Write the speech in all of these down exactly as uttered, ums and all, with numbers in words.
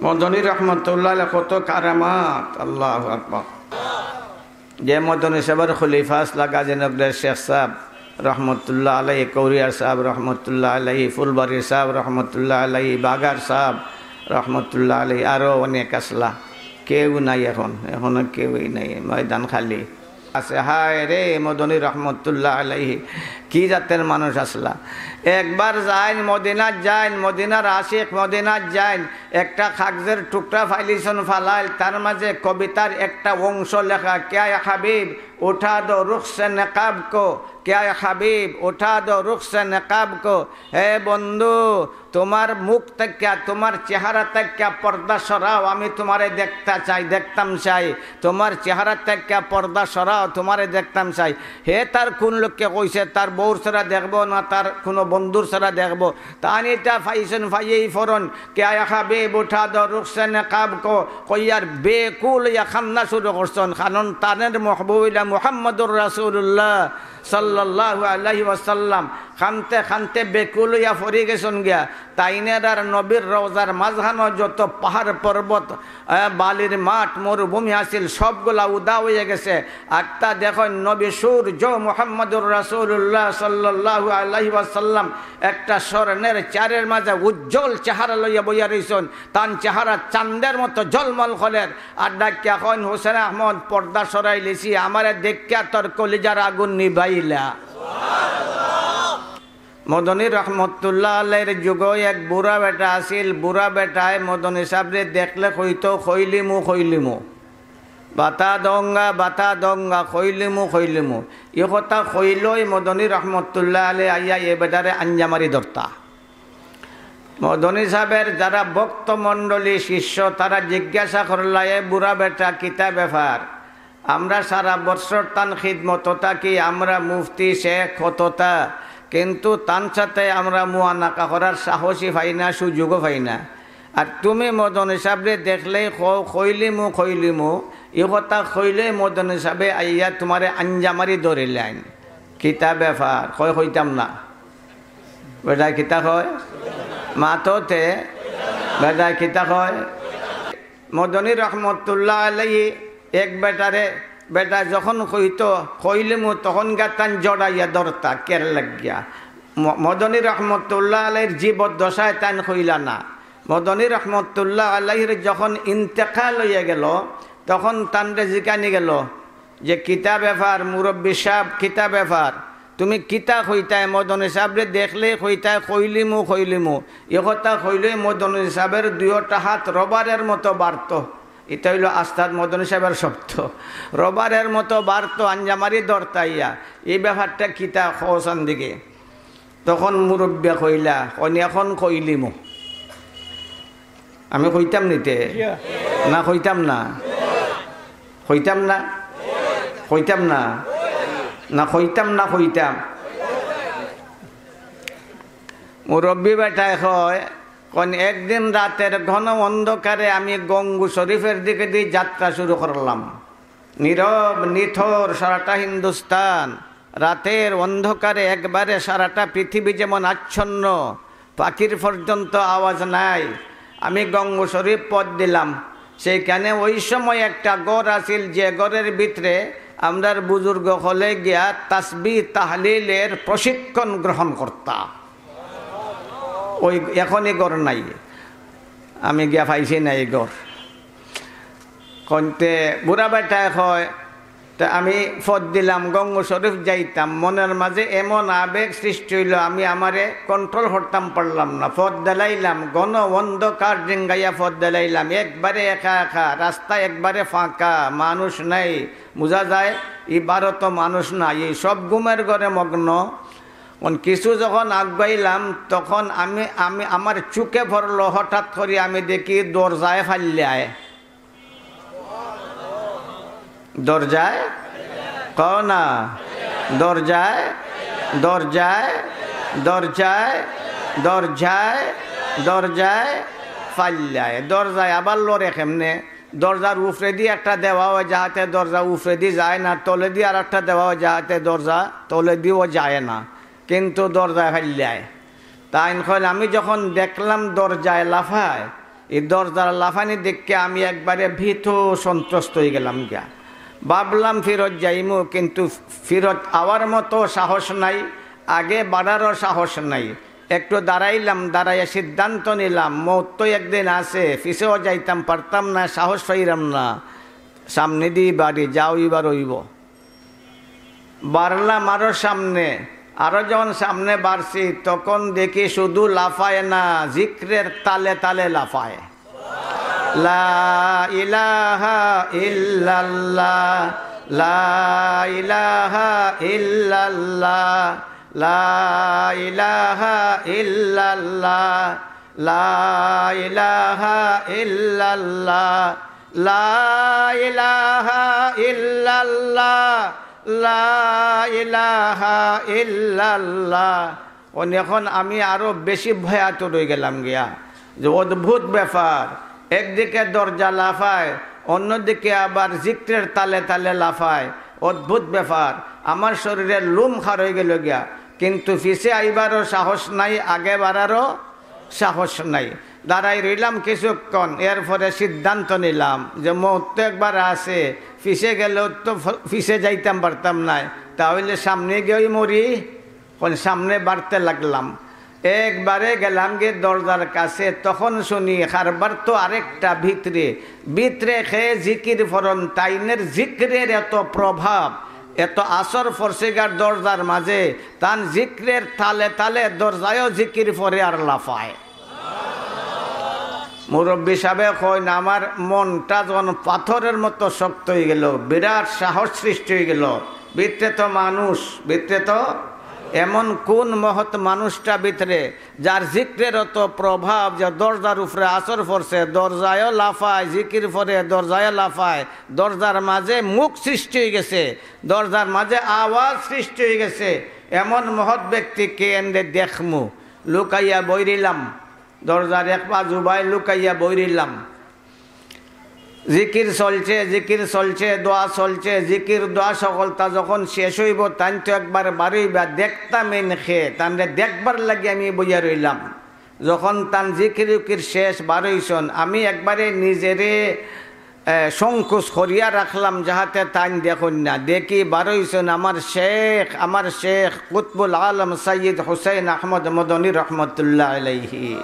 মদনী রহমতুল্লাহ আলাইহি কত কারামাত, আল্লাহু আকবার। যে মদনী সাহেবের খলিফা আসলা গাজীনগরের শেখ সাহেব রহমতুল্লাহ আলাইহি, কৌরিয়ার সাহেব রহমতুল্লাহ আলাইহি, ফুলবাড়ির সাহেব রহমতুল্লাহ আলাইহি, বাগার সাহেব রহমতুল্লাহ আলাইহি, আরো অনেক আসলা, কেউ নাই এখন, এখনো কেউই নাই, ময়দান খালি। আছে। হায় রে, মদনী রহমতুল্লাহ আলাইহি কি জাতের মানুষ আসলা। একবার যাইন মদিনাত, যাইন মদিনার আশিক, মদিনাত যাইন, একটা কাগজের টুকরা ফাইলিছন ফালাইল, তার মাঝে কবিতার একটা অংশ লেখা, "ক্যা হাবিব উঠা দো রুখ সে নকাব কো, ক্যা হাবিব উঠা দো রুখ সে নকাব কো।" হে বন্ধু, তোমার মুখ থাকিয়া, তোমার চেহারা থাকিয়া পর্দা সরাও, আমি তোমারে দেখতা চাই, দেখতাম চাই। তোমার চেহারা থাকিয়া পর্দা সরাও, তোমারে দেখতাম চাই। হে তার কোন লোককে কইছে, তার বউর ছাড়া দেখবো না তার কোনো বন্ধুর ছাড়া দেখবো? তান ইটা ফাইছন, ফাইয়েই ফরন, "ক্যা হাবিব উঠা দো রুখ সে নকাব কো" কইয়ার বেকুল অইয়া কান্দা শুরু করছন, কারণ তানের মহবুব অইলা মুহাম্মদুর রাসূলুল্লাহ সাল্লাল্লাহু আলাইহি ওয়াসাল্লাম। কানতে কানতে বেকুল অইয়া ফরি গেছন গিয়া। তাইনের আর নবীর রওজার মাঝখানো যত পাহাড় পর্বত, আহ, বালির মাঠ, মরুভূমি আছিল, সবগুলা উদা অইয়া গেছে। আর তা দেখইন নবী সূর্য মুহাম্মদুর রাসূলুল্লাহ সাল্লাল্লাহু আলাইহি ওয়াসাল্লাম একটা স্বর্ণের চেয়ারের মাঝে উজ্জ্বল চেহারা লইয়া বইয়া রইছন। তান চেহারা চান্দের মতো ঝলমল করের। আর ডাকিয়া কইন, "হোসেন আহমদ, পর্দা সরাইলিছি, আমারে দেখিয়া তোর কলিজার আগুন নিবাইলা।" মদনী রহমতুল্লাহ আলাইহির যুগো এক বুড়া বেটা আছিল। বুড়া বেটায় মদনী সাবরে দেখলে কইতো, "খইলিমু, খইলিমু, বাতা দঙ্গা, বাতা দঙ্গা, খইলিমু, খইলিমু।" ই কথা কইলেই মদনী রহমতুল্লাহ আলাইহি আইয়া এ বেটারে আঞ্জা মারি ধরতা। মদনী সাবের যারা ভক্তমণ্ডলী, শিষ্য, তারা জিজ্ঞাসা করলা, "এ বুড়া বেটা, কিতা ব্যাপার? আমরা সারা বৎসর তান খিদমতো থাকি, আমরা মুফতি, শেখ, কততা, কিন্তু তান সাথে আমরা মুয়ানাকা করার সাহসই পাই না, সুযোগও পাই না। আর তুমি মদনী সাবরে দেখলেই কও, 'খইলিমু, খইলিমু,' ই কথা কইলেই মদনী সাবে আইয়া তোমারে আঞ্জা মারি ধরিলাইন। কিতা ব্যাপার?" কয়, "কইতাম না।" বেটায় কিতা কয়? মাততে। বেটায় কিতা কয়? মদনী রহমতুল্লাহ আলাইহি এক বেটারে, বেটা যখন কইতো, "খইলিমু," তখন গিয়া তান জড়াইয়া ধরতা, কের লাগিয়া। ম-, মদনী রহমতুল্লাহ আলাইহির জীবদ্দশায় তান কইলা না। মদনী রহমতুল্লাহ আলাইহির যখন ইন্তেকাল অইয়া গেল, তখন তানরে জিকানি গেল যে, "কিতা ব্যাপার মুরব্বী সাব, কিতা ব্যাপার? তুমি কিতা কইতায়?" মদনী সাবরে দেখলে কইতায়, "খইলিমু, খইলিমু।" ই কথা কইলে মদনী সাবের দুইওটা হাত রবারের মতো বাড়তো। ইটা অইলো আস্তাদ মদনী সাবের শব্দ। রবারের মতো বাড়তো, আঞ্জা মারি ধরতা ইয়া। ই ব্যাপারটা কিতা কওছান দিকে? তখন মুরব্বিয়ে কইলা, "অনি এখন খইলিমু।" আমি কইতাম নিতে? না কইতাম না? কইতাম না? কইতাম না? না কইতাম না কইতাম? মুরব্বি বেটায় কয়, কইন, "একদিন রাতের ঘন অন্ধকারে আমি গঙ্গু শরীফের দিকেদি যাত্রা শুরু করলাম। নীরব নিথর সারাটা হিন্দুস্তান, রাতের অন্ধকারে একবারে সারাটা পৃথিবী যেমন আচ্ছন্ন, পাখির পর্যন্ত আওয়াজ নাই। আমি গঙ্গু শরীফ পথ দিলাম, সেইখানে ওই সময় একটা ঘর আছিল, যে ঘরের ভিতরে আমরার বুজুর্গ অকলে গিয়া তাসবিহ তাহলিলের প্রশিক্ষণ গ্রহণ করতা। ওই এখনই ঘর নাই, আমি গিয়া পাইছি না এই ঘর।" কইন তে বুড়া বেটায় কয়, "তে আমি পথ দিলাম, গঙ্গু শরীফ যাইতাম, মনের মাঝে এমন আবেগ সৃষ্টি অইলো, আমি আমারে control করতাম পারলাম না, পথ দিলাইলাম, ঘন অন্ধকার ডিঙ্গাইয়া পথ দিলাইলাম, একবারে একা একা, রাস্তা একবারে ফাঁকা, মানুষ নাই, বুঝা যায় ই বারো তো মানুষ নাই, এই সব ঘুমের ঘরে মগ্ন।" কইন কিছু যখন আগুয়াইলাম, তখন আমি, আমি, আমার চোখে পড়লো, হঠাৎ করি আমি দেখি দরজায় ফাল্লায়। দরজায়? কও না। দরজায়, দরজায়, দরজায়, দরজায়, দরজায় ফাল্লায়। দরজায় আবার লড়ে কেমনে? দরজার উপরেদি একটা দেওয়া অয়, যাহাতে দরজা উপরেদি যায় না, তলেদি আর একটা দেওয়া অয়, যাহাতে দরজা তলেদিও যায় না, কিন্তু দরজায় ফাল্লায়। তাইন কইন, "আমি যখন দেখলাম দরজায় লাফায়, এই দরজার লাফানি দেখিয়া আমি একবারে ভীত সন্ত্রস্ত অইগেলাম গিয়া। ভাবলাম ফিরত যাইমু, কিন্তু ফিরত আওয়ার মতো সাহস নাই, আগে বাড়ারও সাহস নাই। একটু দাঁড়াইলাম, দাঁড়াইয়া সিদ্ধান্ত নিলাম, মউত তো একদিন আছে, পিছেও যাইতাম পারতাম না, সাহস পাইরাম না, সামনেদি বাড়ি, যা অইবার অইবো। বাড়লাম আরো সামনে, আরো যখন সামনে বাড়ছি, তখন দেখি শুধু লাফায় না, জিকিরের তালে তালে লাফায়। লা ইলাহা ইল্লাল্লাহ, লা ইলাহা ইল্লাল্লাহ, লা ইলাহা ইল্লাল্লাহ, লা ইলাহা ইল্লাল্লাহ, লা ইলাহা ইল্লাল্লাহ, লা ইলাহা ইল্লাল্লাহ। অখন, অখন আমি আরো বেশি ভয়াতুর অইগেলাম গিয়া, যে অদ্ভুত ব্যাপার, একদিকে দরজা লাফায়, অন্যদিকে আবার জিকিরের তালে তালে লাফায়। অদ্ভুত ব্যাপার, আমার শরীরের লোম খাড়া অইগেলো গিয়া, কিন্তু পিছে আইবারও সাহস নাই, আগে বাড়ারও সাহস নাই। দাঁড়াই রইলাম কিছুক্ষণ, এরপরে সিদ্ধান্ত নিলাম যে মউত তো একবার আছে, পিছে গেলেও তো ফ-, পিছে যাইতাম পারতাম নায়, তাহলে সামনে গিয়াউ মরি। অখন সামনে বাড়তে লাগলাম, একবারে গেলাম গিয়া দরজার কাছে, তখন শুনি কারবার তো আরেকটা ভিতরে, ভিতরে কে জিকির পড়ন, তাইনের জিকিরের এত প্রভাব, এত আসর পড়ছে গিয়া দরজার মাঝে, তান জিকিরের তালে তালে দরজায়ও জিকির পড়ে আর লাফায়। মুরব্বি সাবে কইন, আমার মনটা যেন পাথরের মতো শক্ত অইগেলো, বিরাট সাহস সৃষ্টি অইগেলো। ভিতরে তো মানুষ, ভিতরে তো এমন কোন মহৎ মানুষটা ভিতরে, যার জিকিরের অত প্রভাব, যে দরজার উপরে আসর পড়ছে, দরজায়ও লাফায়, জিকির পড়ে, দরজায়ও লাফায়, দরজার মাঝে মুখ সৃষ্টি অইগেছে, দরজার মাঝে আওয়াজ সৃষ্টি অইগেছে। এমন মহৎ ব্যক্তি কে, এনরে দেখমু। লুকাইয়া বইরিলাম, দরজার এক বাজু বায় লুকাইয়া বইরিলাম। জিকির চলছে, জিকির চলছে, দোয়া চলছে, জিকির দোয়া সকলতা যখন শেষ অইবো, তাইন তো একবার বারইবা, দেখতাম এন কে, তানরে দেখবার লাগি আমি বইয়া রইলাম। যখন তান জিকির উকির শেষ, বারইছন, আমি একবারে নিজেরে, এ, সংকোচ করিয়া রাখলাম, যাহাতে তাইন দেখইন না। দেখি বারইছন আমার শেখ, আমার শেখ কুতবুল আলম সৈয়দ হুসেন আহমদ মদনী রহমতুল্লাহ আলাইহি।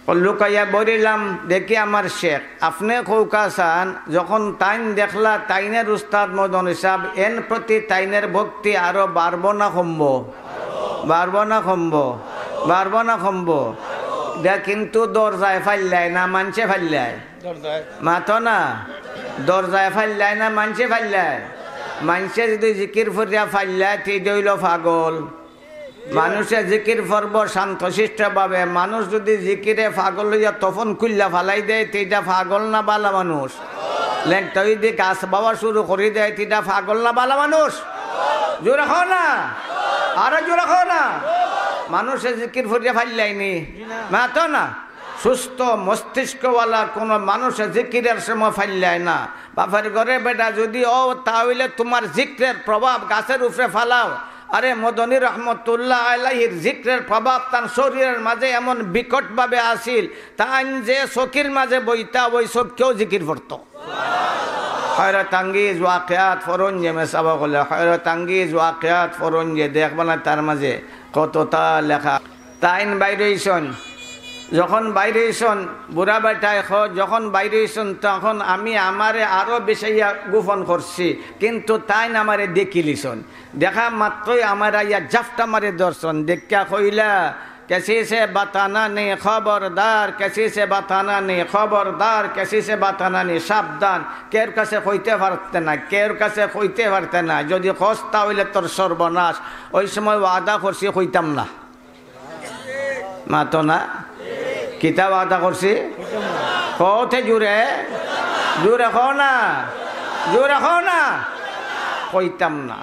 লুকাইয়া বইরিলাম, দেখি আমার শেখ। আপনে কউক্কা চান, যখন তাইন দেখলা, তাইনের উস্তাদ মদনী সাব, এন প্রতি তাইনের ভক্তি আরো বাড়বো না কমবো? বাড়বো না কমবো? বাড়বো না কমবো? দে, কিন্তু দরজায় ফাইল্লায় না, মানষে ফাইল্লায়? দরজায়। মাতো না। দরজায় ফাইল্লায় না, মানষে ফাইল্লায়? মানষে যদি জিকির ফরিয়া ফাইল্লায়, তে ইটা অইলো পাগল। মানষে জিকির পড়বো শান্তশিষ্টভাবে। মানুষ যদি জিকিরে পাগল অইয়া তফন খুলিয়া ফালাই দেয়, তে ইটা পাগল না ভালা মানুষ? লেংটা অইদি গাছ বাওয়া শুরু করি দেয়, তে ইটা পাগল না ভালা মানুষ? জোরে কও না, আরো জোরে কও না। মানষে জিকির ফরিয়া ফাইল্লায়নি, মাতো না। সুস্থ মস্তিষ্কওয়ালা কোনো মানুষে জিকিরের সময় ফাইল্লায় না। বাপের ঘরে বেটা যদি অও, তা অইলে তুমার জিকিরের প্রভাব গাছের উপরে ফালাও। আরে, মদনী রহমতুল্লাহ আলাইহির জিকিরের প্রভাব তান শরীরের মাঝে এমন বিকটভাবে আছিল, তাইন যে চকির মাঝে বইতা, ওই চকিও জিকির পড়তো। হয়রত আঙ্গিজ ওয়াকিয়াত ফরন যে মেসাবা কলে, হয়রত আঙ্গিজ ওয়াকিয়াত ফরন যে দেখবা না, তার মাঝে কততা লেখা। তাইন বাইর অইছন, যখন বাইর অইছন, বুড়া বেটায় খ-, যখন বাইর অইছন, তখন আমি আমারে আরো বেশাইয়া গোপন করছি, কিন্তু তাইন আমারে দেখিলিছন। দেখা মাত্রই আমার আইয়া জাপটা মারি ধরছন, দেখিয়া কইলা, "কেসি সে বাতানা নেই খবরদার, কেসি সে বাতানা নেই খবরদার, কেসি সে বাতানা নেই, সাবধান, কেউর কাছে কইতে পারতে না, কেউর কাছে কইতে পারতে না, যদি কস তা অইলে তোর সর্বনাশ।" ওই সময় ওয়াদা করছি, কইতাম না। মাতো না। কিতা ওয়াদা করছি? কওতে জুরে, জুরে কও না, জুরে কও না। কইতাম না।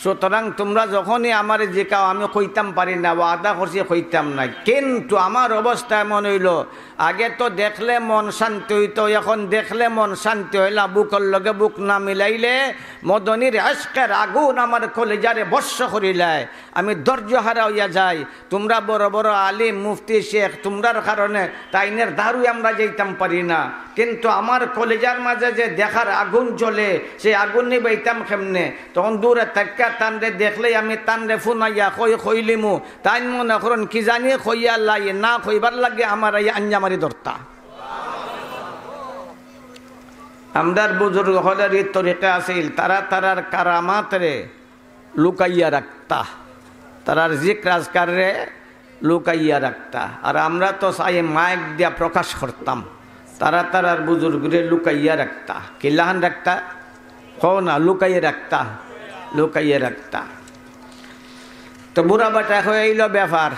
সুতরাং তুমরা যখনই আমারে জিকাও, আমি কইতাম পারি না, ওয়াদা করছি কইতাম না। কিন্তু আমার অবস্থা এমন অইলো, আগে তো দেখলে মন শান্তি অইতো, এখন দেখলে মন শান্তি অয় না, বুকর লগে বুক না মিলাইলে মদনীর ইশকের আগুন আমার কলিজারে বর্ষ করিলায়, আমি ধৈর্য হারা অইয়া যাই। তুমরা বড় বড় আলিম, মুফতি, শেখ, তুমরার কারণে তাইনের দারু আমরা যাইতাম পারি না, কিন্তু আমার কলিজার মাঝে যে দেখার আগুন জ্বলে, সেই আগুন নিবাইতাম কেমনে? তখন দূরে থাকিয়া তানরে দেখলেই আমি তানরে ফুনাইয়া কই কইলিমু, তাইন মনে করইন কি জানি কইয়া লাই, না কইবার লাগি আমার এই আঞ্জামারি ধরতা। আমরার বুজুর্গ অকলর ই তরিকা আছিল, তারা তারার কারামাতরে লুকাইয়া রাখতা, তারার জিকির আজকাররে লুকাইয়া রাখতা। আর আমরা তো চাই মাইক দিয়া প্রকাশ করতাম, তারা তারার বুজুর্গরে লুকাইয়া রাখতা। কিলাখান রাখতা? কও না, লুকাইয়া রাখতা, লুকাইয়া রাখতা। তো বুড়া বেটা কয়, "অইলো ব্যাপার,